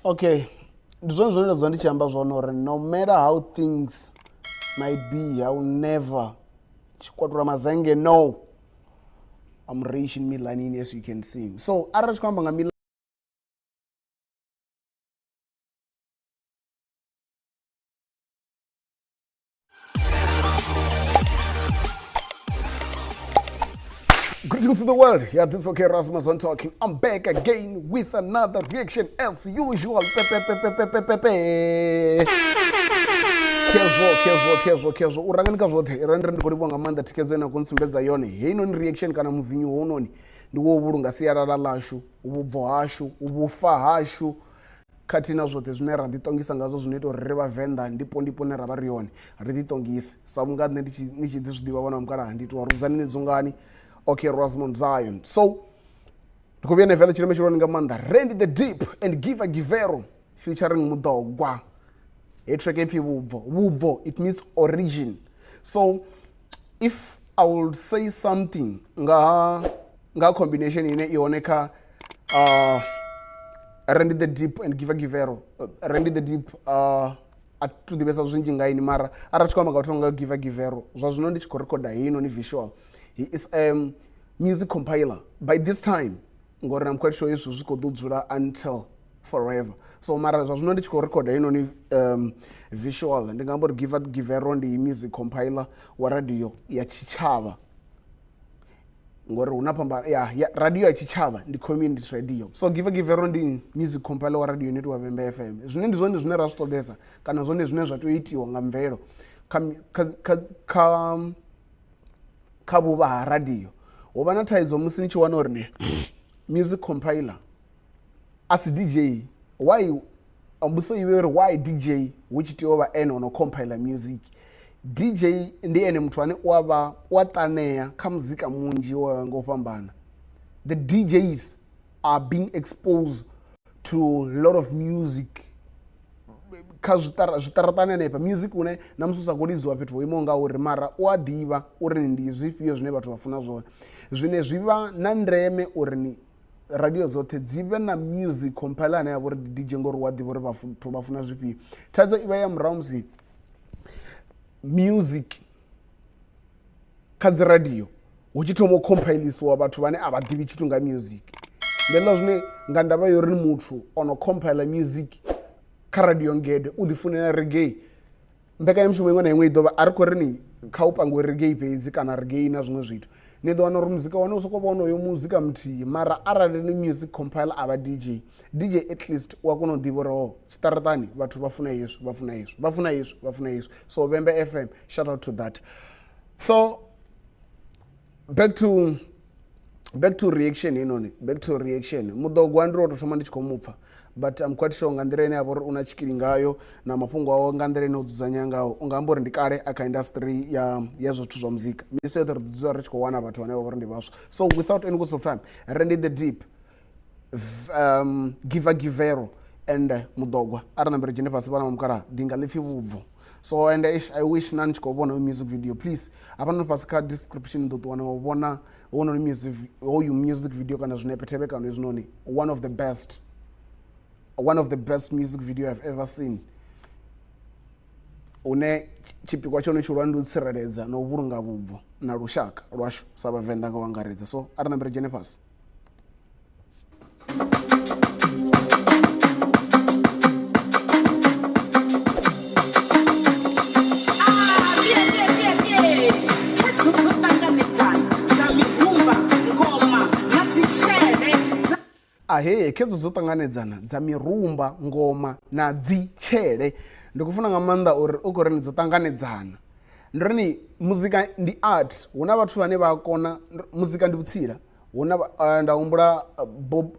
Okay, ndi zwone zwine nda dzula ndi tshi amba zwone uri no matter how things might be, I will never tshikwatula mazenge. No, I'm rich in melanin, as you can see. So arali tshi khou amba nga Greetings to the world. Yeah, this is okay, Rasmus on talking. I'm back again with another reaction as usual. Pe pe pe pe pe pe pe pe. Khezwo, khezwo, khezwo, khezwo. U rangani kha zwoṱhe, ira ndi khou livhuwa nga maanḓa thikhedzo ine na khou ntsumbedza yone. Heinoni reaction kana muvinyu hounoni ndi wo vhulunga sialala ḽashu, vhubvo hashu, vhufa hashu, khathihi na zwoṱhe zwine ra ḓiṱongisa ngazwo zwino ita uri ri vhavenḓa ndipo ndipo ne ra vha ri hone ri ḓiṱongise. Sa vhunga nṋe ndi tshi ḓi zwi ḓivha vhona mukalaha ndi itiwa Rudzani Nedzungani, okay, Rasmond Zion. So ndi khou vhuya na venḓa tshileme tshihulwane nga maanḓa, Randy the Deep and Giver Givero featuring Mudogwa. Hei track ipfhi Vhubvo. Vhubvo, it means origin. So if I would say something nga nga combination ine i hone kha Randy the Deep and Giver Givero, Randy the Deep a thu ḓivhesa zwinzhi nga ini, mara arali tshi khou amba nga vhathu nga Giver Givero, zwa zwino ndi tshi khou recorda heinoni visual, he is a music compiler by this time, ngori I'm quite sure izwi zwi khou ḓo dzula until forever. So mara zwa zwino ndi tshi khou recorda heinoni visual, ndi nga amba uri Giver Givero ndi music compiler wa radio ya tshitshavha, ngori hu na phambano ya radio ya tshitshavha ndi community radio. So Giver Givero ndi music compiler wa radio ino itiwa Vhembe FM, zwine ndi zwone zwine ra zwi ṱoḓesa kana zwone zwine zwa tea u itiwa nga mvelo kha kha kha kha vhuvha ha radio. Hu vha na thaidzo musi ni tshi wana uri ni music compiler a si DJ. Why mbudziso i vhe uri why DJ hu tshi tea u vha ene ono compiler music? DJ ndi ene muthu ane u a vha u a ṱanea kha muzika munzhi wo nga u fhambana. The DJs are being exposed to a lot of music kha zwiṱaraṱani hanefha, music une na musi u sa khou lidziwa fhethu ho imaho nga uri, mara u a ḓivha uri ndi zwifhio zwine vhathu vha funa zwone. Zwine zwi vha na ndeme uri ni radio dzoṱhe dzi vhe na music compiler ane a vha uri ndi DJ, ngori u a ḓivha uri vhathu vha funa zwifhio. Thaidzo i vha ya murahu musi music kha dzi radio hu tshi thoma u compilisiwa vhathu vhane a vha ḓivhi tshithu nga music. Ndi hezwiḽa zwine nga ndavha ya uri muthu ono compiler music kha radio ngede u ḓi funela reggae, mbekanyamushumo iṅwe na iṅwe i ḓo vha a ri khou ri ni kha u pangiwe reggae fhedzi kana reggae na zwiṅwe zwithu, ni ḓo wana uri muzika wane u sokou vha wonoyo muzika muthihi. Mara arali ni music compiler a vha DJ, DJ at least u a kona u ḓivha uri ho tshiṱaraṱani vhathu vha funa hezwi, vha funa hezwi, vha funa hezwi, vha funa hezwi. So Vhembe FM, shout out to that. So back to reaction heinoni, back to reaction. Mudogwa ndi ro tou thoma ndi tshi khou mupfa, but I'm quite sure nga nḓila ine ya vha uri u na tshikili ngayo na mafhungo awe, nga nḓila ine o dzudzanya ngayo, u nga amba uri ndi kale a kha industry ya zwithu zwa muzika. Misi yoṱhe ri ḓi dzula ri tshi khou wana vhathu vhane vha vha uri ndi vhaswa. So without any waste of time, Randy the Deep, Giver Givero and Mudogwa, a ri nambe ri dzhene fhasi vhana vha mukalaha ḓinga ḽi pfhi Vhubvo. So and I wish na ni tshi khou vhona music video, please hafhanoni fhasi kha description ḓo ṱuwa na u vhona hounoni music, hoyu music video kana zwinepe thevhekano hezwinoni, one of the best music video I've ever seen, une tshipikwa tshone tshihulwane ndi u tsireledza na u vhulunga vhubvo na lushaka lwashu sa vhavenḓa nga u angaredza. So a ri nambe ri dzhene fhasi. Ahee, khedzo dzo ṱanganedzana dza mirumba, ngoma na dzi tshele. Ndi khou funa nga maanḓa uri u khou ri ni dzo ṱanganedzana. Ndi ri ni muzika ndi art, hu na vhathu vhane vha kona muzika, ndi vhutsila. Hu na nda humbula Bob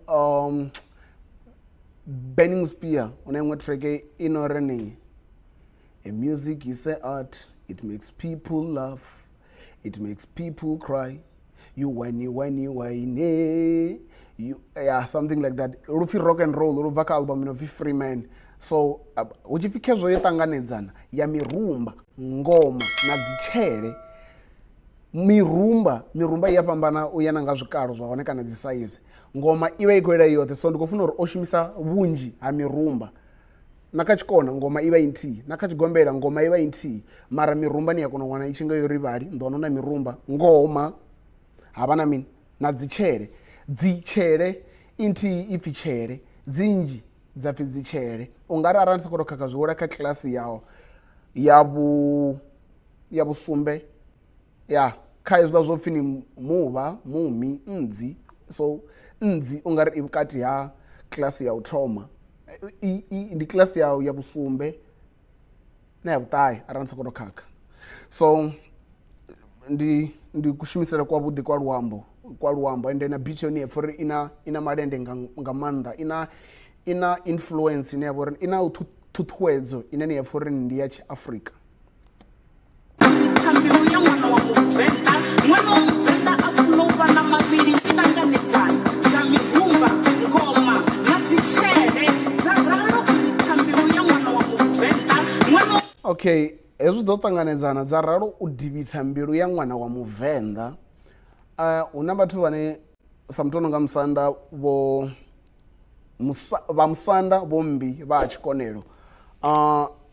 Burning Spear, hu na iṅwe track i no ri ni a music is a art, it makes people laugh, it makes people cry, you whiny whiny whiny you, yeah, something like that. Lu pfi Rock and Roll, lu bva kha album ino pfi Free Man. So hu tshi pfi khezwo yo ṱanganedzana ya mirumba, ngoma na dzitshele. Mirumba i ya fhambana u ya na nga zwikalo zwa hone kana dzi size. Ngoma i vha i khou ila i yoṱhe, so ndi khou funa uri o shumisa vhunzhi ha mirumba. Na kha tshikona ngoma i vha i nthihi, na kha tshigombela ngoma i vha i nthihi, mara mirumba ni a kona u wana i tshi nga yo rivali nḓono na mirumba. Ngoma ha vha na mini na dzitshele, dzitshele i nthihi i pfi tshele, dzi nnzhi dza pfi dzitshele. U nga ri arali ndi sa khou tou khakha zwi wela kha kilasi ya ya vhu ya vhusumbe ya kha hezwiḽa zwo pfhi ni muvha, mumi, nnzi. So nnzi u nga ri i vhukati ha kilasi ya u thoma, ndi kilasi ya vhusumbe na ya vhuṱahe arali ndi sa khou tou khakha. So ndi kushumisele kwavhuḓi kwa luambo kwa luambo ende na beat yone pfha uri ina malende nga maanḓa, ina influence ine ya vha uri i na ṱhuṱhuwedzo ine ni ya pfha uri ndi ya tshiafrika. Kha mbilu ya ṅwana wa Muvenḓa, ṅwana wa Muvenḓa a funa u vha na mavhili ṱanganedzana dza mirumba, ngoma na dzitshele dza ralo kha mbilu ya ṅwana wa Muvenḓa, ṅwana. Okay, hezwi ḓo ṱanganedzana dza ralo u divhitha mbilu ya ṅwana wa Muvenḓa. Hu na vhathu vhane sa muthu ononga musanda vho vha musanda vho mmbi vha tshikonelo,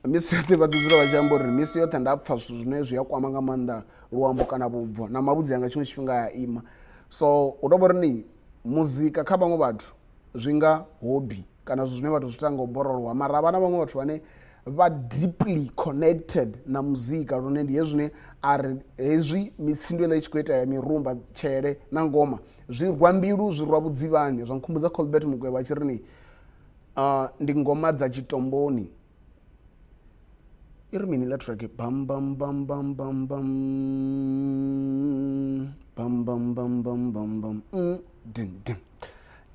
misi yoṱhe vha ḓi dzula vha tshi amba uri misi yoṱhe nda pfha zwithu zwine zwi a kwama nga maanḓa luambo kana vhubvo na mavhudzi anga tshiṅwe tshifhinga a ima. So hu tou vha uri ni muzika kha vhaṅwe vhathu zwi nga hobby kana zwithu zwine vhathu zwi ita nga u borolowa, mara havha na vhaṅwe vhathu vhane vha deeply connected na muzika lune ndi hezwi zwine a ri hezwi mitsindo iḽa i tshi khou ita ya mirumba, tshele na ngoma zwi rwa mbilu, zwi rwa vhudzivhani. Zwa nkhumbudza Colbert Mukwevho a tshi ri ni ndi ngoma dza tshitomboni. I ri mini ḽa track? Bam bam bam bam bam bam bam bam bam bam bam bam din din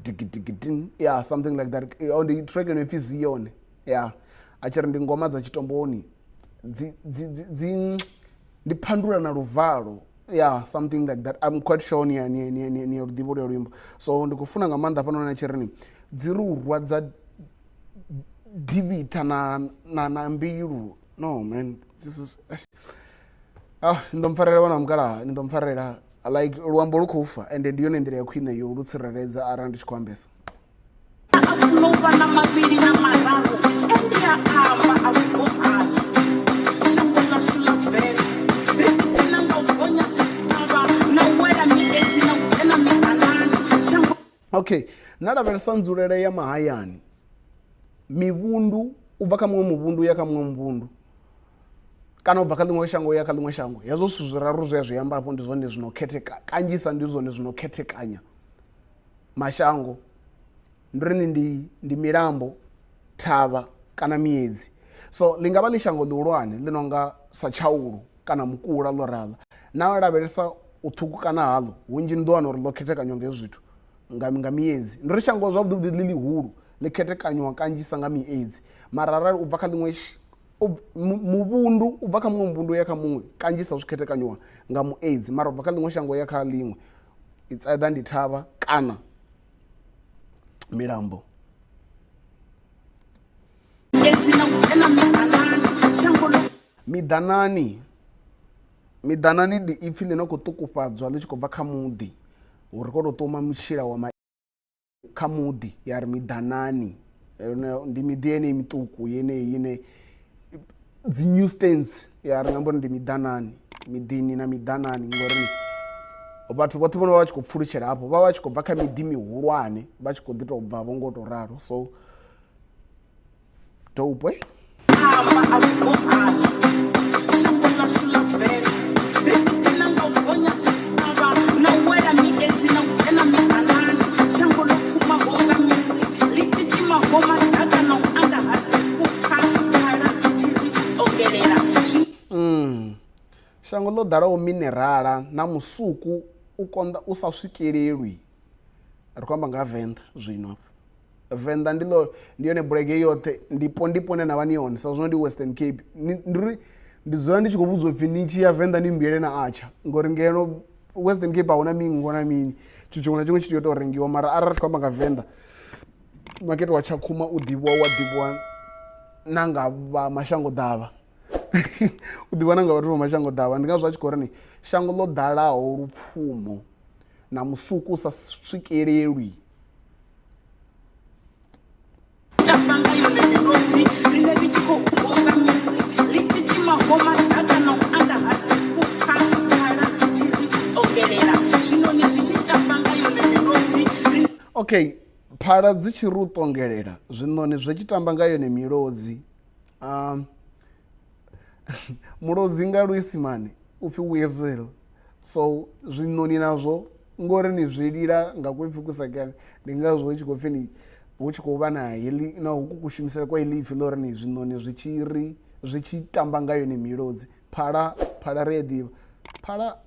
digi digi din, yeah, something like that. Ndi track ino pfi Zion, yeah, a tshi ri ndi ngoma dza tshitomboni dzi dzi dzi ndi phandula na luvalo, yeah, something like that. I'm quite sure ni ni ni ni ni luḓivho lwa luimbo. So ndi khou funa nga maanḓa hafhanoni a tshi ri ni dzi ri u rwadza divhitha na na na mbilu. No man, this is ni ḓo mpfarela vhana mukalaha, ni ḓo mpfarela, like luambo lu khou fa ende ndi yone nḓila ya khwine yo lu tsireledza arali ndi tshi khou ambesa. A funa u vha na mavhili na mararu ende a amba a vhubvo hashu, shango ḽashu ḽa Venḓa ri ḓiphina nga u gonya dzithavha na u wela miedzi na u dzhena miḓanani shango. Okay, na lavhelesa nzulele ya mahayani, mivhundu u bva kha muṅwe muvhundu ya kha muṅwe muvhundu kana u bva kha ḽiṅwe shango ya kha ḽiṅwe shango, hezwo zwithu zwiraru zwe zwi amba hafho ndi zwone zwino khetheka kanzhisa, ndi zwone zwino khethekanya mashango. Ndi ri ndi milambo, thavha kana miedzi. So ḽi nga vha ḽi shango ḽihulwane ḽi no nga sa Tshaulu kana Mukula ḽo ralo, na lavhelesa u ṱhukukana haḽo hunzhi ni ḓo wana uri ḽo khethekanywa nga hezwi zwithu nga miedzi. Ndi ri shango zwavhuḓi vhuḓi ḽi ḽihulu ḽi khethekanywa kanzhisa nga miedzi, mara arali u bva kha ḽiṅwe muvhundu u bva kha muṅwe muvhundu ya kha muṅwe kanzhisa zwi khethekanywa nga muedzi, mara u bva kha ḽiṅwe shango ya kha ḽiṅwe it's either ndi thavha kana milambo. Miḓanani, miḓanani ndi ipfi ḽi no khou ṱukufhadzwa ḽi tshi khou bva kha muḓi, uri khou tou ṱuma mutshila wa kha muḓi ya ri miḓanani. Ndi miḓi yeneyi miṱuku yeneyi ine dzi new stands ya ri nga amba uri ndi miḓanani, miḓini na miḓanani, ngori vhathu vhoṱhe vhono vha vha tshi khou pfulutshela hafho vha vha tshi khou bva kha miḓi mihulwane vha tshi khou ḓi tou bva vho ngo tou ralo. So dope. Shango ḽo ḓalaho minerala na musuku u konḓa u sa swikelelwi. Ri khou amba nga Venḓa zwino hafha. Venḓa ndi ḽo ndi yone bulege yoṱhe, ndipo ndipo ine na vha ni yone sa zwino ndi Western Cape. Ndi ri ndi dzula ndi tshi khou vhudziwa upfhi ni tshi ya Venḓa ni mbuyele na atsha, ngori ngeno Western Cape ahuna minngo na mini, tshithu tshiṅwe na tshiṅwe tshi tea u tou rengiwa. Mara arali ri tshi khou amba nga Venḓa, makete wa Tshakhuma u ḓivhiwa wa ḓivhiwa na nga vha mashango ḓavha u ḓivhiwa na nga vhathu vha mashango ḓavha. Ndi ngazwo a tshi khou ri ni shango ḽo ḓalaho lupfumo na musuku u sa swikelelwi. tamba nga yone milodzi riṋe ri tshi khou gonga miri ḽi titimaho maḓaka na u anda ha dziphukha phala dzi tshi ri u ṱongelela zwiṋoni zwi tshi tamba nga yone milodzi. Okay, phala dzi tshi ri u ṱongelela zwiṋoni zwi tshi tamba nga yone milodzi. Mulodzi nga luisimane upfi weasel, so zwiṋoni nazwo ngori ni zwi lila nga kuipfi kusakane, ndi ngazwo hu tshi khou pfi ni hu tshi khou vha na heḽi na huku kushumisele kwa heḽi ipfi ḽa uri ni zwiṋoni zwi tshi ri zwi tshi tamba nga yone milodzi. Phala phala ri a ḓivha phala,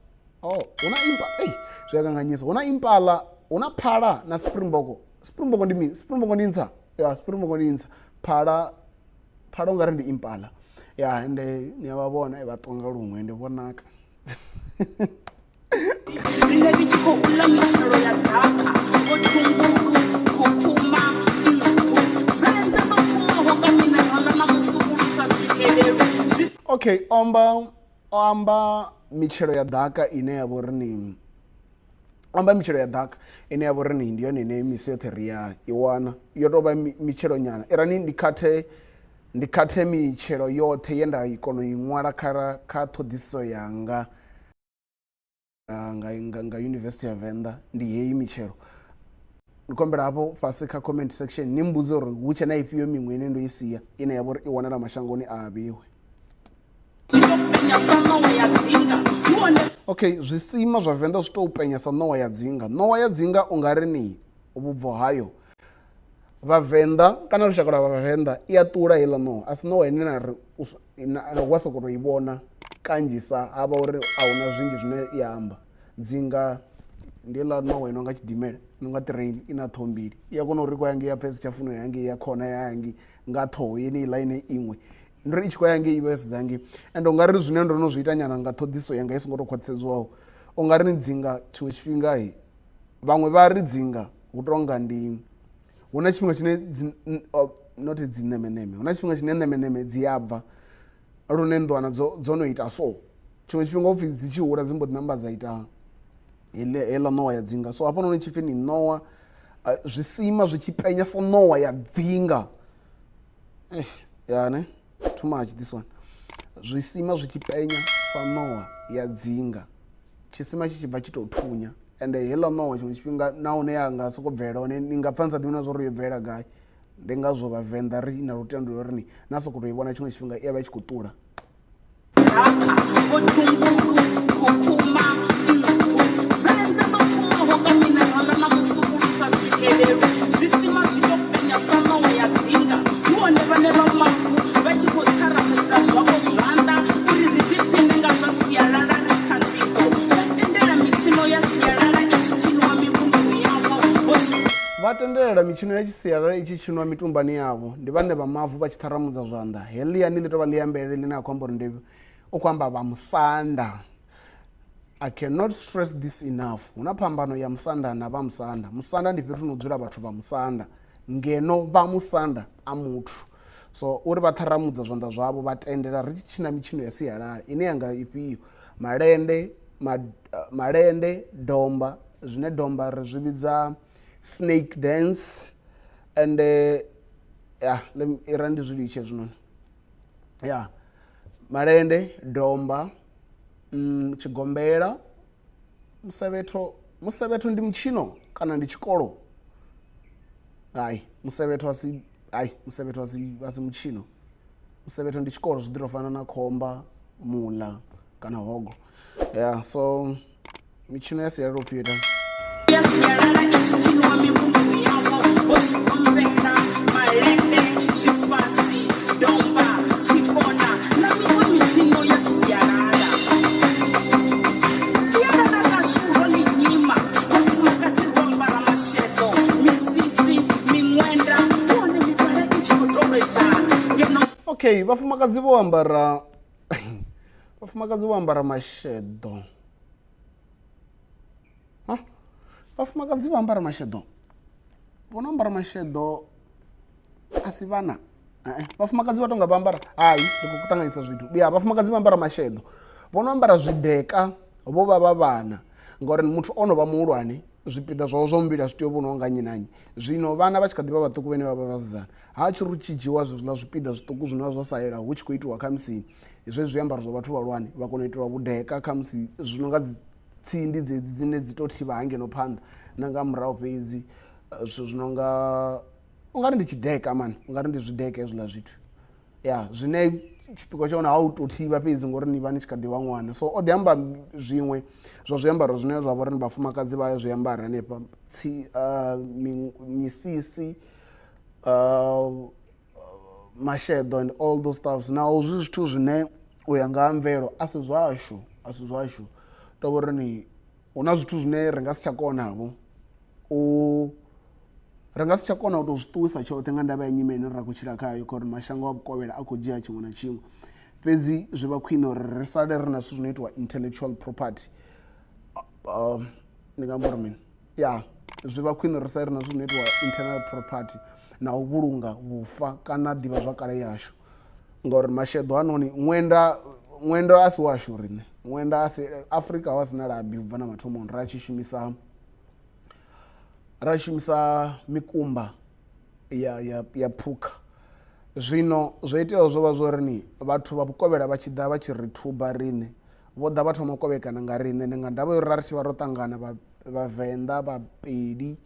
oh hu na impa, ei zwi a kanganyisa, hu na impala, hu na phala na springbok. Springbok ndi mini? Springbok ndi ntsa, ya springbok ndi ntsa. Phala phala ungari ndi impala, ya ende ni a vha vhona vha tonga luṅwe ndi vhonaka. Riṋe ri tshi khou ḽa mitshelo ya ḓaka vho thungulu, khukhuma, nthu Venḓa ḽo pfumaho nga minerala na musuku lu sa swikelelwi zwi. Okay, o amba mitshelo ya ḓaka ine ya vha uri ni amba mitshelo ya ḓaka ine ya vha uri ni ndi yone ine misi yoṱhe ri ya i wana, yo tou vha mitshelo nyana. Irani ndi khathe mitshelo yoṱhe ye nda i kona u i ṅwala kha ṱhoḓisiso yanga nga Yunivesithi ya Venḓa, ndi heyi mitshelo. Ndi khou humbela hafho fhasi kha comment section ni mbudze uri hu tshe na ifhio miṅwe ine ndo i sia ine ya vha uri i wanala mashangoni a vhiwe. Okay, zwisima zwa Venḓa zwi tou penya sa ṋowa ya dzinga. Ṋowa ya dzinga u nga ri ni vhubvo hayo Vhavenḓa kana lushaka lwa Vhavenḓa i a ṱula heiḽa ṋowa, a si ṋowa ine na ri wa sokou tou i vhona kanzhisa ha vha uri a huna zwinzhi zwine ya amba. Dzinga ndi heiḽa ṋowa i no nga tshidimela, i no nga ṱireini, i na ṱhoho mbili, i a kona uri i khou ya ngei ya pfha i si tsha funa u ya hangei ya khona ya hangei nga ṱhoho yeneiḽa ine iṅwe ndi uri i tshi khou ya ngei i vha yo sedza ngei. Ende u nga ri zwine ndo no zwi ita nyana nga ṱhoḓisiso yanga i songo tou khwaṱhisedzwaho, u nga ri ni dzinga tshiṅwe tshifhinga vhaṅwe vha ri dzinga hu tonga ndi hu na tshifhinga tshine dzi not dzi ṋemeṋeme, hu na tshifhinga tshine ṋemeṋeme dzi a bva lune nḓwana dzo no ita so. Tshiṅwe tshifhinga upfhi dzi tshi hula dzi mbo ḓi namba dza ita heiḽa ṋowa ya dzinga. So hafhanoni tshipfi ni ṋowa, zwisima zwi tshi penya sa ṋowa ya dzinga. Ya ne, it's too much this one. Zwisima zwi tshi penya sa ṋowa ya dzinga, tshisima tshi tshi bva tshi tou thunya. Ende heiḽa ṋowa tshiṅwe tshifhinga na hune ya nga sokou bvelela hone ni nga pfha ni sa ḓivhi na zwa uri yo bvelela gai. Ndi ngazwo Vhavenḓa ri na lutendo lwa uri ni na sokou tou i vhona tshiṅwe tshifhinga i a vha i tshi khou ṱula. Ḓaka, vho thungulu, khukhuma, nthu Venḓa ḽo pfumaho nga minerala na musuku lu sa swikelelwi zwisima zwi tou penya sa ṋowa ya dzinga. Hu hone vhaṋe vha mavu vha tshi khou ṱharamudza zwavho zwanḓa uri ri ḓiphine nga zwa sialala ri kha nḓivho. Vha tendela mitshino ya sialala i tshi tshiniwa mivhunduni yavho vho zwi Vha tendela mitshino ya sialala i tshi tshinwa mitumbani yavho. Ndi vhaṋe vha mavu vha tshi ṱharamudza zwanḓa. Heḽiani ḽi tou vha ḽiambele ḽine a khou amba uri ndi u khou amba vha musanda. I cannot stress this enough. Hu na phambano ya musanda na vha musanda. Musanda ndi fhethu no dzula vhathu vha musanda, ngeno vha musanda a muthu. So uri vha ṱharamudza zwanḓa zwavho vha tendela ri tshi tshina mitshino ya sialala ine ya nga ifhio, malende, malende, domba, zwine domba ri zwi vhidza snake dance and yeah, ira ndi zwi litshe hezwinoni. Yeah, malende, domba, tshigombela, musevhetho. Musevhetho ndi mutshino kana ndi tshikolo? Hai, musevhetho asi, hai, musevhetho asi mutshino. Musevhetho ndi tshikolo, zwi ḓi tou fana na khomba, muḽa kana hogo. Yeah, so mitshino ya sialala upfhi yo itani? Ya sialala i tshi tshiniwa mivhunduni yavho vho zwi gombela, malende, zwifasi, domba, tshikona na miṅwe mitshino ya sialala. Sialala ḽashu ro ḽi nyima, vhafumakadzi ro ambara masheḓo, misisi, miṅwenda, hu hone mivhala i tshi khou tovhedzana ngeno. Okay, vhafumakadzi vho ambara vhafumakadzi vho ambara masheḓo. Ha? Vhafumakadzi vho ambara masheḓo. Vho no ambara masheḓo a si vhana. Vhafumakadzi vha tonga vha ambara, hai, ndi khou ṱanganyisa zwithu. Ya, vhafumakadzi vha ambara masheḓo. Vho no ambara zwideka vho vha vha vhana, ngauri muthu o no vha muhulwane Zwipiḓa zwavho zwa muvhili a zwi tea u vhoniwa nga nnyi na nnyi. Zwino vhana vha tshi kha ḓi vha vhaṱuku vhene vha vha vhasidzana, ha tshi ri tshi dzhiwa zwezwiḽa zwipiḓa zwiṱuku zwine zwa salela hu tshi khou itiwa khamusi zwezwi zwiambaro zwa vhathu vhahulwane, vha kona u itelwa vhudeka khamusi zwi no nga dzi tsindi dzedzi dzine dzi to thivha hangeno phanḓa na nga murahu fhedzi, zwithu zwi no nga u nga ri ndi tshideka mani, u nga ri ndi zwideke hezwiḽa zwithu. Ya zwine tshipikwa tsha hone ha u tou thivha fhedzi ngori ni vha ni tshi kha ḓi vha ṅwana. So o ḓi amba zwiṅwe zwa zwiambaro zwine zwa vha uri vhafumakadzi vha zwi ambara hanefha, tsi misisi, masheḓo and all those stuffs. Naho zwi zwithu zwine u ya nga ha mvelo a si zwashu, a si zwashu. To vha uri ni hu na zwithu zwine ri nga si tsha kona vho u ri nga si tsha kona u tou zwi ṱuwisa tshoṱhe nga ndavha ya nyimele ine ra khou tshila khayo, khori mashango a vhukovhela a khou dzhia tshiṅwe na tshiṅwe. Fhedzi zwi vha khwine uri ri sale ri na zwithu zwino itiwa intellectual property. Ndi nga amba uri mini? Ya zwi vha khwine ri sale ri na zwithu zwino itiwa internal property na u vhulunga vhufa kana ḓivhazwakale yashu, ngori masheḓo hanoni ṅwenda ṅwenda a si washu riṋe, ṅwenda a si Afrika wa si na labi ubva na mathomoni, ra tshi shumisa ra shumisa mikumba ya ya ya phukha. Zwino zwo iteaho zwo vha zwo ri ni vhathu vha vhukovhela vha tshi ḓa vha tshi ri thuba riṋe, vho ḓa vha thoma u kovhekana nga riṋe. Ndi nga ndavha ya uri ra ri tshi vha ro ṱangana vha Vhavenḓa, Vhapedi,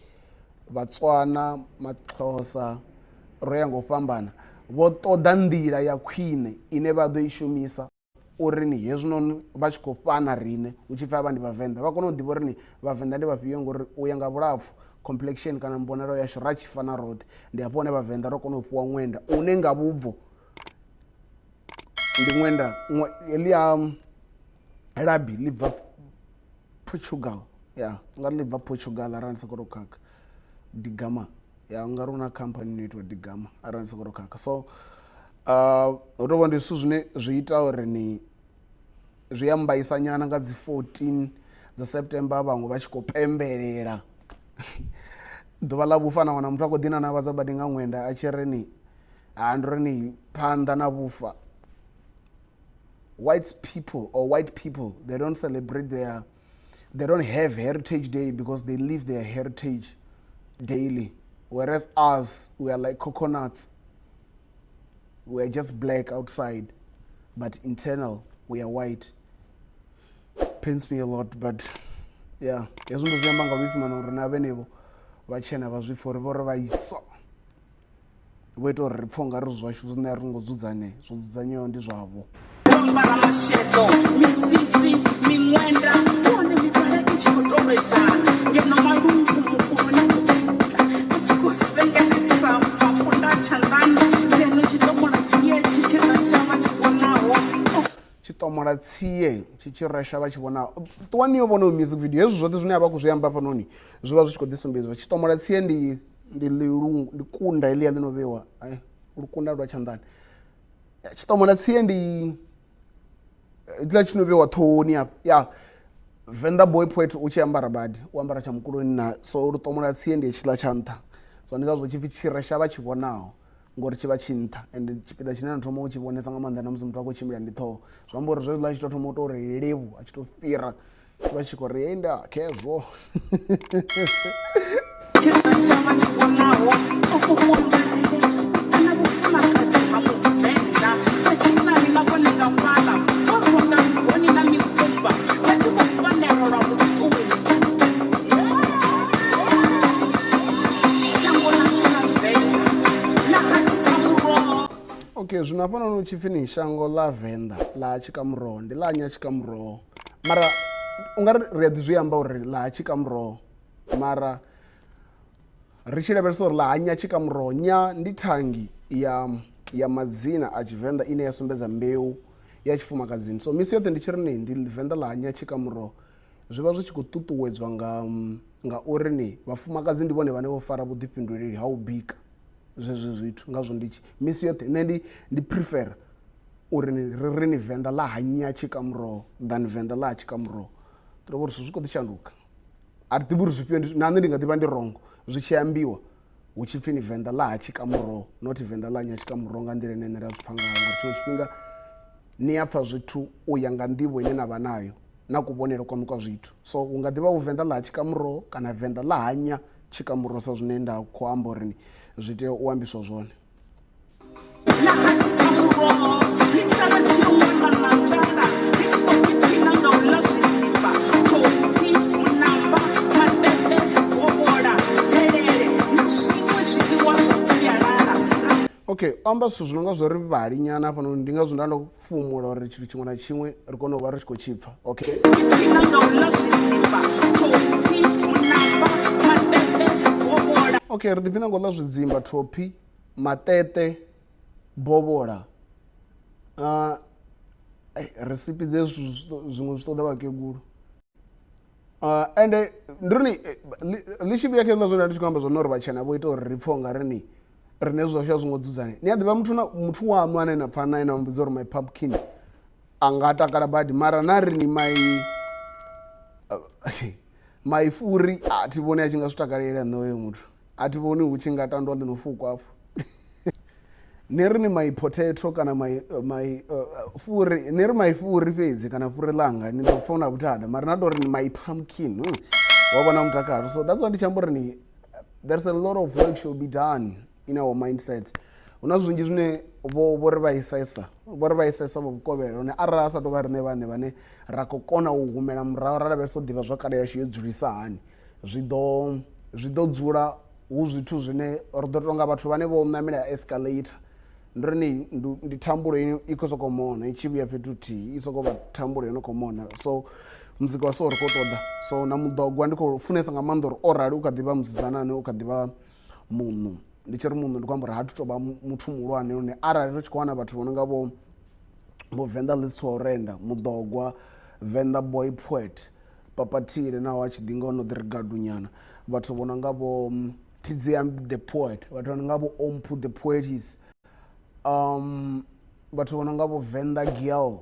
Vhatswana, Maxhosa, ro ya nga u fhambana, vho ṱoḓa nḓila ya khwine ine vha ḓo i shumisa uri ni hezwinoni vha tshi khou fhana riṋe hu tshi pfhi avha ndi Vhavenḓa, vha kone u ḓivha uri ni Vhavenḓa ndi vhafhio, ngori u ya nga vhulapfhu complexion kana mbonalo yashu ra tshi fana roṱhe. Ndi hafho hune Vhavenḓa ro kona u fhiwa ṅwenda une nga vhubvo ndi ṅwenda heḽia labi ḽi bva Portugal, ya nga ḽi bva Portugal arali ndi sa khou tou khakha, Digama, ya u nga ri hu na khamphani ino itiwa Digama arali ndi sa khou tou khakha. So hu tou vha ndi zwithu zwine zwi ita uri ni zwi a mbaisa nyana nga dzi 14 dza September vhaṅwe vha tshi khou pembelela ḓuvha ḽa vhufa, na wana muthu a khou ḓi nanavhadza badi nga ṅwenda a tshi ri ni ha ndi ri ni phanḓa na vhufa. White people or white people, they don't celebrate their, they don't have Heritage Day because they live their heritage daily. Whereas us, we are like coconuts. We are just black outside, but internal, we are white. Pains me a lot, but yeah. Hezwi ndo zwi amba nga luisimane uri na vhenevho vhatshena vha zwi pfa uri vho ri vha iswa. Vho ita uri ri pfhe ungari zwashu zwine a ri ngo dzudzanyea, zwo dzudzanyeaho ndi zwavho. Vho ambara masheḓo, misisi, miṅwenda, nahone mivhala i tshi khou tovhedzana, ngeno malungu mukuloni a khou pfuka a tshi khou sengenedza makunda tshanḓani, ngeno tshiṱomola tsie tshi tshi resha vha tshi vhonaho. Tshiṱomola tsie tshi tshi resha vha tshi vhonaho. Ṱuwani ni yo vhona music video, hezwi zwoṱhe zwine a vha khou zwi amba hafhanoni zwi vha zwi tshi khou ḓi sumbedzwa. Tshiṱomola tsie ndi ndi ḽilungu, ndi kunda heḽia ḽi no vheiwa lukunda lwa tshanḓani. Tshiṱomola tsie ndi hetshiḽa tshi no vheiwa ṱhohoni hafha, ya Venḓa boy poet u tshi ambara badi u ambara tsha mukuloni na, so luṱomola tsie ndi hetshiḽa tsha nṱha, so ndi ngazwo tshipfi tshi resha vha tshi vhonaho ngori tshi vha tshi nṱha, ende tshipiḓa tshine na thoma u tshi vhonesa nga maanḓa na musi muthu a khou tshimbila ndi ṱhoho, zwi amba uri zwezwiḽa tshi tou thoma u tou ri livhu a tshi tou fhira tshi vha tshi khou ri hei nda khezwo. Tshirasha vha tshi vhonaho uku kuambarele kana vhufumakadzi ha Muvenḓa vha tshinnani na vhone nga fhaḽa vho rwa nga migoni na mikumba vha tshi khou fanelwa lwa vhuṱungu. Shango ḽashu ḽa Venḓa ḽa ha tshikamuroho. Okay, zwino hafhanoni hu tshi pfi ni shango ḽa Venḓa ḽa ha tshikamuroho ndi ḽa nya tshikamuroho, mara u nga ri ri a ḓi zwi amba uri ḽa ha tshikamuroho, mara ri tshi lavhelesa uri ḽa ha nya tshikamuroho, nya ndi thangi ya ya madzina a Tshivenḓa ine ya sumbedza mbeu ya tshifumakadzini. So misi yoṱhe ndi tshi ri ni ndi Venḓa ḽa ha nya tshikamuroho, zwi vha zwi tshi khou ṱuṱuwedzwa nga nga uri ni vhafumakadzi ndi vhone vhane vho fara vhuḓifhinduleli ha u bika zwezwi zwithu. Ngazwo ndi tshi misi yoṱhe nṋe ndi ndi prefer uri ni ri ri ni Venḓa ḽa ha nya tshikamuroho than Venḓa ḽa ha tshikamuroho. Ḓo uri zwithu zwi khou ḓi shanduka, a ri ḓivhi uri zwifhio ndi na nṋe ndi nga ḓivha ndi wrong zwi tshi ambiwa hu tshi pfhi ni Venḓa ḽa ha tshikamuroho not Venḓa ḽa nya tshikamuroho nga nḓila ine nṋe nda zwi pfha ngayo, ngori tshiṅwe tshifhinga ni a pfha zwithu u ya nga nḓivho ine na vha nayo. na kuvhonele kwaṋu kwa zwithu. So hu nga ḓivha hu Venḓa ḽa ha tshikamuroho kana Venḓa ḽa hanya tshikamuroho sa zwine nda khou amba uri zwi tea u ambiswa zwone. Ḽa ha tshikamuroho ḽi sala tshiṅwe na nḓala ḽi tshi khou ḓiphina nga u ḽa zwidzimba, thophi, munamba, maṱeṱe, bovhola, delele na zwiṅwe zwiḽiwa zwa sialala. Okay, o amba zwithu zwi no nga zwo ri vhali nyana hafhanoni, ndi ngazwo nda ndo fhumula uri tshithu tshiṅwe na tshiṅwe ri kone u vha ri tshi khou tshi pfha. Okay. Ḓiphina nga u ḽa zwidzimba, thophi, munamba, maṱeṱe, bovhola. Okay, ri ḓiphina nga u ḽa zwidzimba, thophi, maṱeṱe, bovhola. Resipi dze zwiṅwe zwi ṱoḓa vhakegulu. Ende ndi ri ḽi tshi vhuya kha hezwiḽa zwine nda ndi tshi khou amba zwone uri vhatshena vho ita uri ri pfhe unga ri ni riṋe zwithu zwashu a zwo ngo dzudzanyea. Ni a ḓivha muthu na muthu waṋu ane na pfha nae na muvhudza uri my pumpkin a nga takala badi, mara na ri ni my my fhuri a thi vhoni a tshi nga zwi takalela nṋe hoyo muthu, a thi vhoni hu tshi nga tandwa ḽi no fukwa afho. Ni ri ni my potato kana my my fhuri, ni ri my fhuri fhedzi kana fhuri ḽanga ni ḓo pfha hu na vhuthada, mara na tou ri ni my pumpkin wa vhona mutakalo. So that's why ndi tshi amba uri ni there's a lot of work should be done in our mindset. Hu na zwinzhi zwine vho vho ri vhaisesa, vho ri vhaisesa vho vhukovhela lune arali a sa tou vha riṋe vhaṋe vhane ra khou kona u humela murahu ra lavhelesa u ḓivha zwa kale yashu yo dzulisa hani, zwi ḓo zwi ḓo dzula hu zwithu zwine ri ḓo tonga vhathu vhane vho ṋamela escalator. Ndi ri ni ndi thambulo ine i khou sokou mona i tshi vhuya fhethu huthihi, i sokou vha thambulo yo no khou mona. So muzika wa so ri khou ṱoḓa, so na muḓogwa ndi khou funesa nga maanḓa uri o rali u kha ḓivha musidzana ane u kha ḓivha muṋu. Ndi tshi ri muṋu ndi khou amba uri ha thu tou vha muthu muhulwane lune arali ri tshi khou wana vhathu vho no nga vho vho Venḓa List wa u renda, Muḓogwa, Venḓa Boy Poet, Papathile naho a tshi ḓi nga o no ḓi ri gadu nyana, vhathu vho no nga vho Tidziam the Poet, vhathu vho no nga vho Omphu the Poetess, vhathu vho no nga vho Venḓa Girl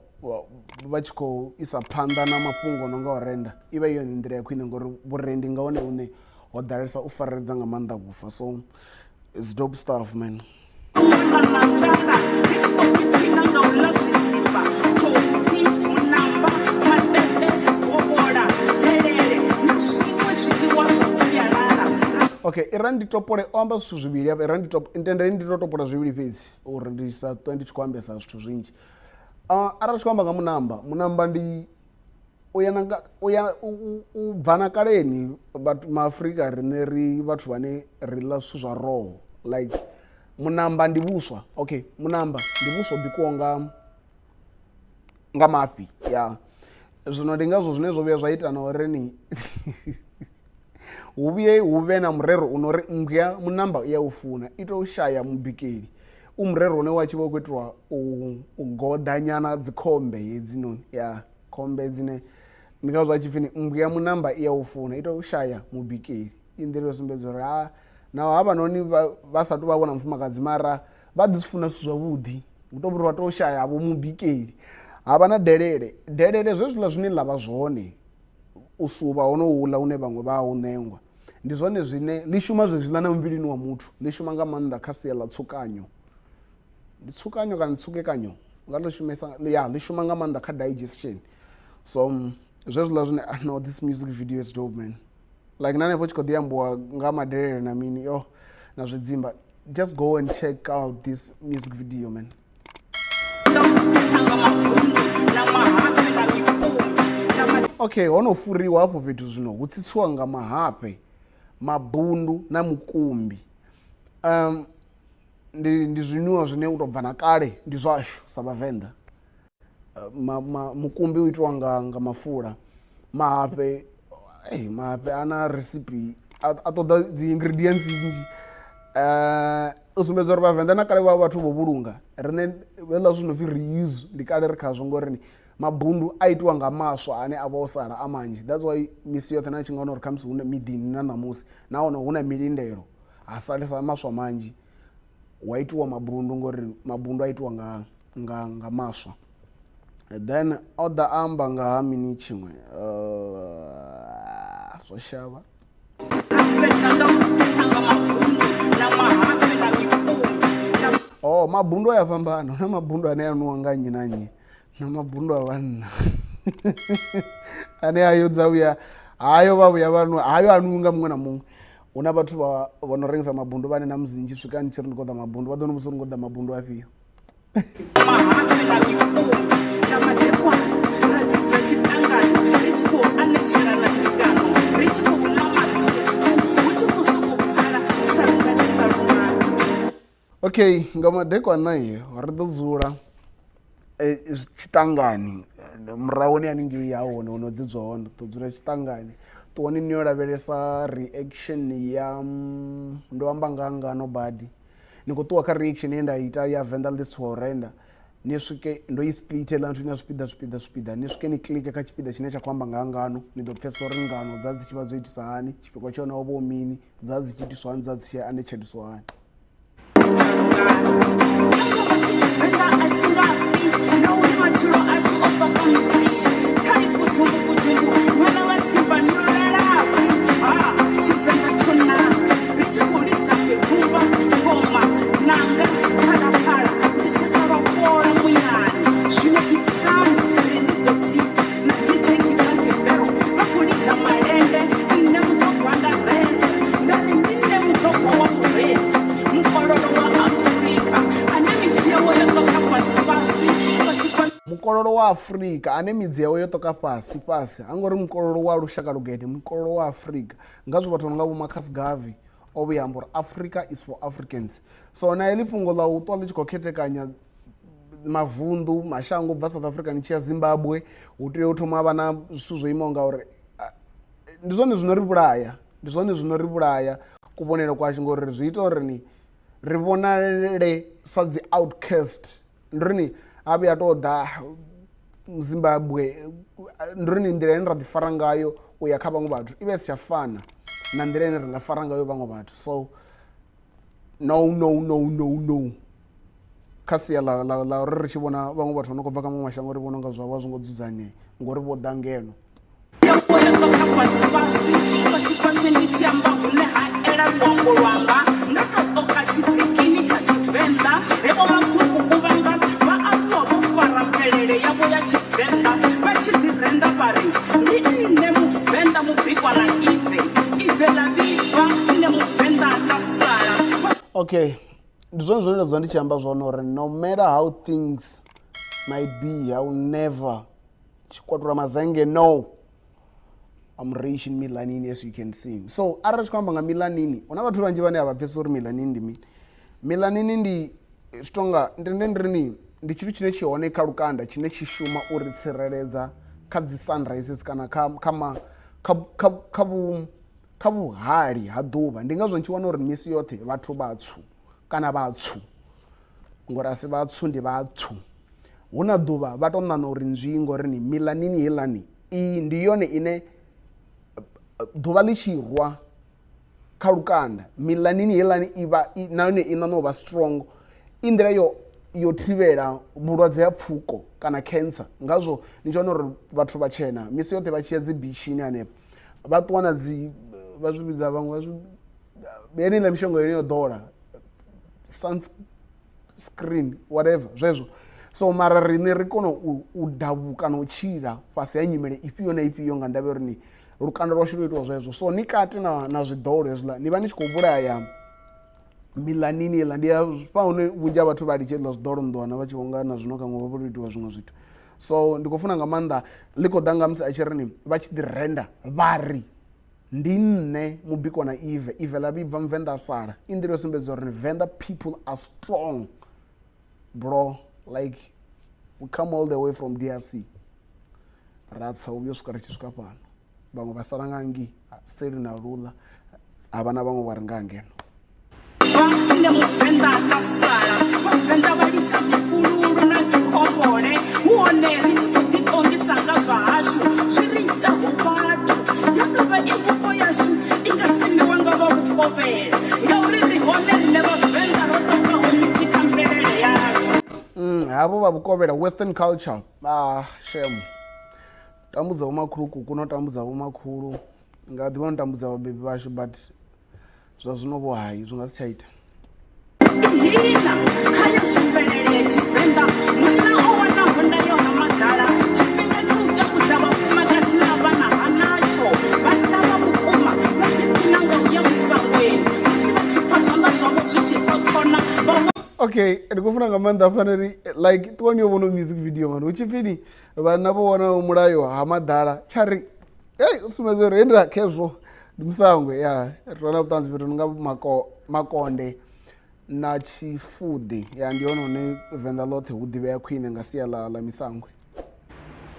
vha tshi khou isa phanḓa na mafhungo o no nga u renda, i vha i yone nḓila ya khwine ngori vhurendi nga hone hune ho ḓalesa u fareledza nga maanḓa vhufa. So it's dope stuff, man. Ṅwana na nḓala ḽi tshi khou ḓiphina nga u ḽa zwidzimba, thophi, munamba, maṱeṱe, bovhola, delele na zwiṅwe zwiḽiwa zwa sialala. Okay, i ra ndi topole o amba zwithu zwivhili hafha, i ra ndi top, ntendeni ndi to topola zwivhili fhedzi uri ndi sa ṱwe ndi tshi khou ambesa zwithu zwinzhi. Arali tshi khou amba nga munamba, munamba ndi u ya nga u ya u bva na kaleni vhathu maAfrika riṋe ri vhathu vhane ri ḽa zwithu zwa roho like munamba ndi vhuswa. Okay, munamba ndi vhuswa ho bikiwaho nga nga mafhi ya. Zwino ndi ngazwo zwine zwo vhuya zwa ita na uri ni hu vhuye hu vhe na murero u no ri mmbwa munamba i ya u funa i tou shaya mubikeli. U murero une wa tshi vha u khou itiwa u goḓa nyana dzikhombe hedzinoni ya khombe dzine ndi ngazwo a tshi pfhi mmbwa ya munamba i ya u funa i tou shaya mubikeli. I nḓila yo sumbedza uri ha naho havhanoni vha sa tu vha vhona mufumakadzi mara vha ḓi zwi funa zwithu zwavhuḓi, hu tou vha uri vha tou shaya vho mubikeli. Ha vha na delele, delele zwezwiḽa zwine ḽa vha zwone u suvha honouḽa hune vhaṅwe vha u ṋengwa ndi zwone zwine ḽi shuma zwezwiḽa na muvhilini wa muthu, ḽi shuma nga maanḓa kha sia ḽa tsukanyo. Ndi tsukanyo kana tsukekanyo nga ḽi shumesa ya ḽi shuma nga maanḓa kha digestion. So zwezwiḽa zwine no this music video is dope, man. Like na hanefho tshi khou ḓi ambiwa nga madelele na mini yo na zwidzimba, just go and check out this music video, man. Nga u tsitsa nga mabundu na mahafhe na mikumbi na Okay, ho no furiwa hafho fhethu zwino hu tsitsiwa nga mahafhe, mabundu na mukumbi. Ndi zwinwiwa zwine u tou bva na kale ndi zwashu sa Vhavenḓa. Mukumbi u itiwa nga mafula, mahafhe mahafhe a na recipe a ṱoḓa dzi ingredients nnzhi. U sumbedza uri Vhavenḓa na kale vha vhathu vho vhulunga, riṋe hezwiḽa zwithu no pfhi reuse ndi kale ri khazwo ngori mabundu a itiwa nga maswa ane a vha o sala a manzhi. That's why misi yoṱhe na tshi nga wana uri khamusi hu na miḓini na ṋamusi nahone hu na milindelo ha salesa maswa manzhi wa itiwa mabundu ngori mabundu a itiwa nga nga nga maswa. Then o ḓa amba nga ha mini tshiṅwe zwo shavha. Fhedza nga u tsitsa nga mabundu na mahafhe na mikumbi na Oh, mabundu a ya fhambana, hu na mabundu ane a nwiwa nga nnyi na nnyi na mabundu a vhanna. Ane ayo dza vhuya hayo vha vhuya vha nwa hayo a nwiwi nga muṅwe na muṅwe. Hu na vhathu vha vho no rengisa mabundu vhane na musi ni tshi swika ni tshi ri ndi khou ḓa mabundu vha ḓo ni vhudzisa uri ni khou ḓa mabundu afhio. Mahafhe na mikumbi nga madekwana ra tshidza tshiṱangani ri tshi khou anetshelana dzingano ri tshi khou ḽa maṱuku hu tshi khou sokou pfala sa lungani sa lungani. Okay, nga madekwana ri ḓo dzula tshiṱangani murahuni haningei ha hone ho no dzudzwa hone ri ḓo dzula tshiṱangani ṱuwani ni yo lavhelesa reaction ya ndo amba nga ngano badi ni khou ṱuwa kha reaction ye nda ita ya Venḓa list for renda ni swike ndo i split heiḽa nthu ina zwipiḓa zwipiḓa zwipiḓa ni swike ni klike kha tshipiḓa tshine tsha khou amba nga ngano ni ḓo pfhesesa uri ngano dza dzi tshi vha dzo itisa hani tshipikwa tsha hone ho vha hu mini dza dzi tshi itiswa hani dza dzi tshi anetsheliswa hani. Mukololo Mukololo wa Afrika ane midzi yawe yo ṱoka fhasi fhasi ha ngori mukololo wa lushaka lugede mukololo wa Afrika ngazwo vhathu vha no nga vho Marcus Garvey o vhuya amba uri Africa is for Africans. So na heḽi fhungo ḽa u ṱwa ḽi tshi khou khethekanya mavunḓu mashango bva South Africa ni tshi ya Zimbabwe hu tea u thoma vha na zwithu zwo imaho ngauri ndi zwone zwino ri vhulaya ndi zwone zwino ri vhulaya kuvhonele kwashu ngori zwi ita uri ni ri vhonale sa dzi outcast. Ndi uri ni a vhuya to ḓa Zimbabwe ndi uri ni nḓila ine ra ḓi fara ngayo u ya kha vhaṅwe vhathu i vha i si tsha fana na nḓila ine ri nga fara ngayo vhaṅwe vhathu. So no no no no no kha sia ḽa ḽa ḽa uri ri tshi vhona vhaṅwe vhathu vha no khou bva kha maṅwe mashango ri vhona unga zwavho a zwo ngo dzudzanyea ngori vho ḓa ngeno. Fhasi ndi tshi amba hune ha ela luambo lwanga ndo tou ṱoka tshitsikini tsha Tshivenḓa he vhomakhulukuku vhanga vha aluwa vho fara mvelele yavho ya Tshivenḓa vha tshi ḓi renda vha ri ndi nṋe Muvenḓa mubikwa na ive ive ḽa vhibva nṋe Muvenḓa nda sala. Okay, ndi zwone zwine nda dzula ndi tshi amba zwone uri no matter how things might be, I will never tshikwatula mazenge no. I'm rich in melanin as you can see. So arali tshi khou amba nga melanin, hu na vhathu vhanzhi vhane a vha pfhesesi uri melanin ndi mini. Melanin ndi zwi tonga ndi ndi ri ni ndi tshithu tshine tshi hone kha lukanda tshine tshi shuma uri tsireledza kha dzi sunrises kana kha kha ma kha kha kha vhu kha vhuhali ha ḓuvha. Ndi ngazwo ni tshi wana uri misi yoṱhe vhathu vhatswu kana vhatswu ngori a si vhatswu ndi vhatswu hu na ḓuvha vha to ṋaṋa uri nzwii ngori ni melanin heiḽani iyi ndi yone ine ḓuvha ḽi tshi rwa kha lukanda melanin heiḽani i vha na yone i ṋaṋa u vha strong i nḓila yo yo thivhela vhulwadze ha pfuko kana cancer. Ngazwo ni tshi wana uri vhathu vhatshena misi yoṱhe vha tshi ya dzi bitshini hanefha vha ṱuwa na dzi vha zwi vhidza vhaṅwe vha zwi yeneiḽa mishonga yone yo ḓola sunscreen whatever zwezwo. So mara riṋe ri kona u davhuka na u tshila fhasi ha nyimele ifhio na ifhio nga ndavha uri ni lukanda lwashu lwo itiwa zwezwo. So ni kati na na zwiḓolo hezwiḽa ni vha ni tshi khou vhulaya melanin heiḽa. Ndi hafha hune vhunzhi ha vhathu vha litsha hezwiḽa zwiḓolo nḓwana vha tshi vho nga na zwino khaṅwe vha vho itiwa zwiṅwe zwithu. So ndi khou funa nga maanḓa ḽi khou ḓa nga musi a tshi ri ni vha tshi ḓi renda vha ri ndi nṋe mubikwa na ive ive ḽa vhibva Muvenḓa a sala. I nḓila yo sumbedza uri Venḓa people are strong bro, like we come all the way from DRC ra tsa u vhuya u swika ri tshi swika fhano vhaṅwe vha sala nga ngei seli na luḽa ha vha na vhaṅwe vha ri nga ngeno. Nṋe Muvenḓa nda sala Vhavenḓa vha lisa mifhululu na dzikhombole hu hone ri tshi khou ḓi ṱongisa nga zwa hashu zwi ri itaho vhathu ya nga vha i mvumbo yashu i nga simiwa nga vha vhukovhela ngauri ri hone riṋe Vhavenḓa ro ṱokaho midzi kha mvelele yashu. Havho vha vhukovhela western culture ah shem tambudza vhomakhulukuku no tambudza vhomakhulu nga ḓivha no tambudza vhabebi vhashu but zwa zwino vho hai zwi nga si tsha ita. Ihina kha yashu mvelele ya Tshivenḓa munna o wanaho ndayo ha madala tshifhinga tsha u tambudza Okay, ndi khou funa nga maanḓa hafhanoni, like ṱuwani yo vhona music video mani hu tshi pfhi ni vhanna vho wana mulayo ha maḓala tsha ri ei u sumbedza uri henda khezwo ndi musangwe ya ri wana vhuṱanzi fhethu nga makonde na tshifuḓi ya ndi hone hune venḓa ḽoṱhe hu ḓivhea khwine nga sia ḽa ḽa misangwe.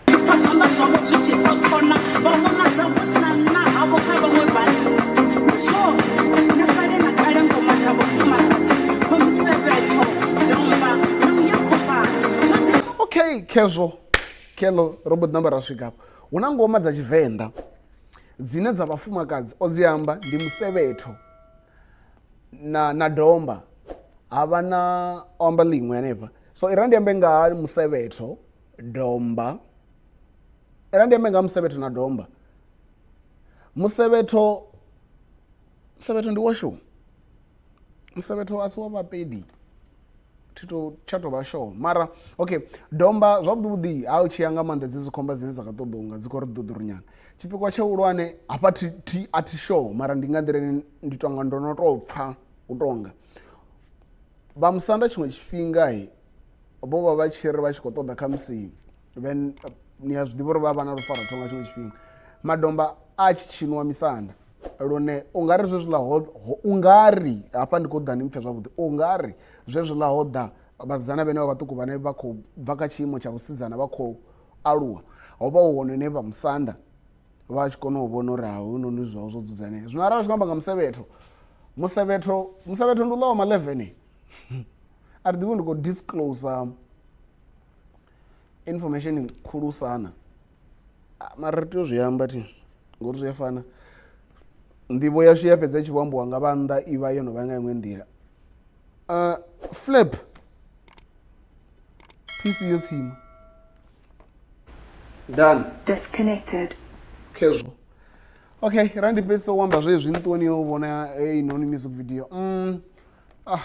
Pfa zwanḓa zwavho zwi tshi ṱoṱona vha vhona dza vhonanna havho kha vhaṅwe vhanna. Ndi zwone, na kale na kale ngoma dza vhafumakadzi vha musevhetho, domba na u ya khombani zwo ḓi Okay, khezwo kheḽo ro mbo ḓi namba ra swika afho. Hu na ngoma dza Tshivenḓa dzine dza vhafumakadzi o dzi amba ndi musevhetho na na domba ha vha na o amba ḽiṅwe hanefha. So i ra ndi ambe nga ha musevhetho, domba. I ra ndi ambe nga ha musevhetho na domba. Musevhetho musevhetho ndi washu. Musevhetho a si wa vhapedi. Thi to tsha tou vha sure mara okay domba zwavhuḓi vhuḓi ha u tshi ya nga maanḓa dzi dzikhomba dzine dza kha ṱoḓa unga dzi khou ri ḓuḓurunyana tshipikwa tshihulwane hafha thi thi a thi sure mara ndi nga nḓila ine ndi tonga ndo no tou pfha u tonga vha musanda tshiṅwe tshifhinga vho vha vha tshi ri vha tshi khou ṱoḓa khamusi then ni a zwi ḓivha uri vha vha na lufarathonga nga tshiṅwe tshifhinga madomba a tshi tshiniwa misanda lune ungari zwezwiḽa ho ungari hafha ndi khou ḓa ni mpfe zwavhuḓi ungari zwezwiḽa ho ḓa vhasidzana vhene vha vhaṱuku vhane vha khou bva kha tshiimo tsha vhusidzana vha khou aluwa ho vha hu hone hune vha musanda vha tshi kona u vhona uri ha hoyunoni zwavho zwo dzudzanea zwino arali tshi khou amba nga musevhetho musevhetho musevhetho ndi uḽa wa ma-11 a thi ḓivhi ndi khou disclose information khulusana ah, mara ri tea u zwi amba thi ngori zwi a fana nḓivho yashu ya fhedza tshi vho ambiwa nga vhannḓa i vha yo no vha nga iṅwe nḓila flap pc yo tsima done Disconnected. khezwo okay ra ndi fhedzisa u amba zwezwi ni ṱuwe ni yo vhona heinoni music video ah,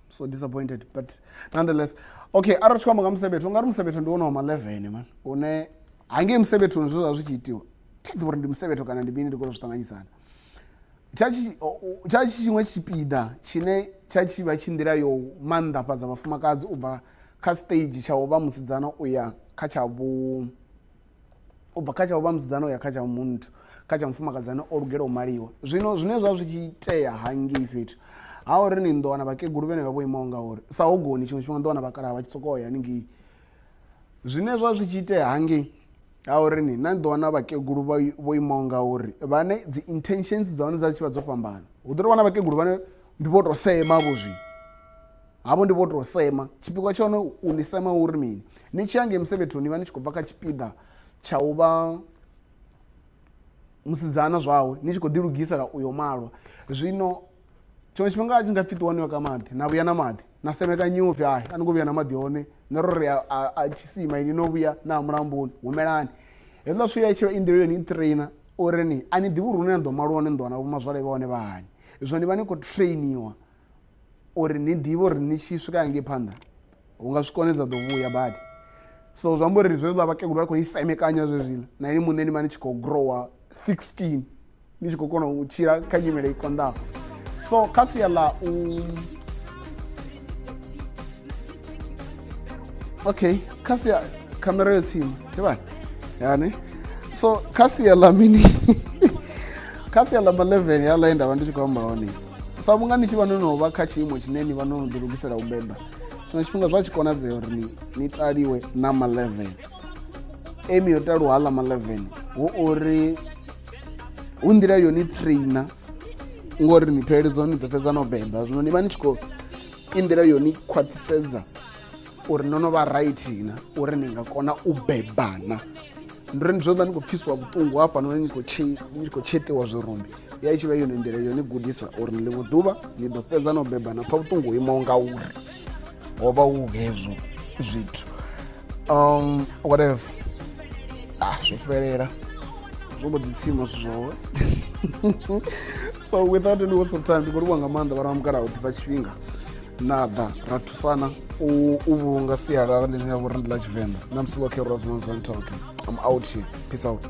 so disappointed but nonetheless okay arali tshi khou amba nga musevhetho ungari musevhetho ndi wone wa ma-11 man une hangei musevhethoni zwe zwa zwi tshi itiwa thi ḓivhi uri ndi musevhetho kana ndi mini ndi kona u zwi ṱanganyisana tsha tshi tshiṅwe tshipiḓa tshine tsha tshi vha tshi nḓila yo maanḓafhadza vhafumakadzi u bva kha stage tsha u vha musidzana u ya kha tsha vhu u bva kha tsha u vha musidzana u ya kha tsha muthu kha tsha mufumakadzi ane o lugela u maliwa zwino zwine zwa zwi tshi itea hangei fhethu ha uri ni ḓo wana vhakegulu vhene vha vho imaho ngauri sa hogoni tshiṅwe tshifhinga ḓo wana vhakalaha vha tshi sokou ya haningei zwine zwa zwi tshi itea hangei ha uri ni na ni ḓo wana vhakegulu vho imaho ngauri vhane dzi intentions dza hone dza tshi vha dzo fhambana hu ḓo tou vha na vhakegulu vhane ndi vho tou sema vho zwino havho ndi vho tou sema tshipikwa tsha hone u ni sema uri mini ni tshi ya ngei musevhethoni ni vha ni tshi khou bva kha tshipiḓa tsha u vha musidzana zwawe ni tshi khou ḓilugisela uyo malwa zwino tshiṅwe tshifhinga a tshi nga pfhi ṱuwani yo ka maḓi na vhuya na maḓi na semekanyiwa upfhi hai a ni ngo vhuya na maḓi hone nṋe ro ri a tshisima ini no vhuya na mulamboni humelani hezwiḽa zwithu ya tshi vha i nḓila yone i trainer uri ni a ni ḓivhi uri hune na ḓo malwa hone ni ḓo wana vhomazwale vha hone vha hani zwino ni vha ni khou trainiwa uri ni ḓivhe uri ni tshi swika hangei phanḓa hu nga swika hune dza ḓo vhuya badi so zwi amba uri zwezwiḽa vhakegulu vha khou i semekanya zwezwiḽa na ini muṋe ni vha ni tshi khou growa thick skin ni tshi khou kona u tshila kha nyimele i konḓaho so kha sia ḽa u okay kha sia khamera yo tsima ndi yani so kha sia ḽa mini kha sia ḽa ma-11 ya ḽa nda vha ndi tshi khou amba hone sa vhunga ni tshi vha no no vha kha tshiimo tshine ni vha no no ḓilugisela u beba tshiṅwe tshifhinga zwa tshi konadzea uri ni ni taliwe na ma-11 emi yo taluwa haḽa ma-11 hu uri hu nḓila yo ni trainer ngori ni fheleledzwa ni ḓo fhedza no beba zwino ni vha ni tshi khou i nḓila yo ni khwaṱhisedza uri no no vha right na uri ni nga kona u bebana ndi uri ndi zwo ḓa ni khou pfisiwa vhuṱungu hafhanoni ni khou tsheṱiwa zwirumbi ya i tshi vha yone nḓila yo ni gudisa uri ḽiṅwe ḓuvha ni ḓo fhedza no beba na pfha vhuṱungu ho imaho nga uri ho vha hu hezwo zwithu what else ah zwo fhelela zwo mbo ḓi tsima zwithu zwawe so without any waste of time ndi khou livhuwa nga maanḓa vhana vha mukalaha u ḓifha tshifhinga na ḓa ra thusana u vhulunga sialala ḽine ya vha uri ndi ḽa tshivenḓa na musi vho khe I'm out here peace out.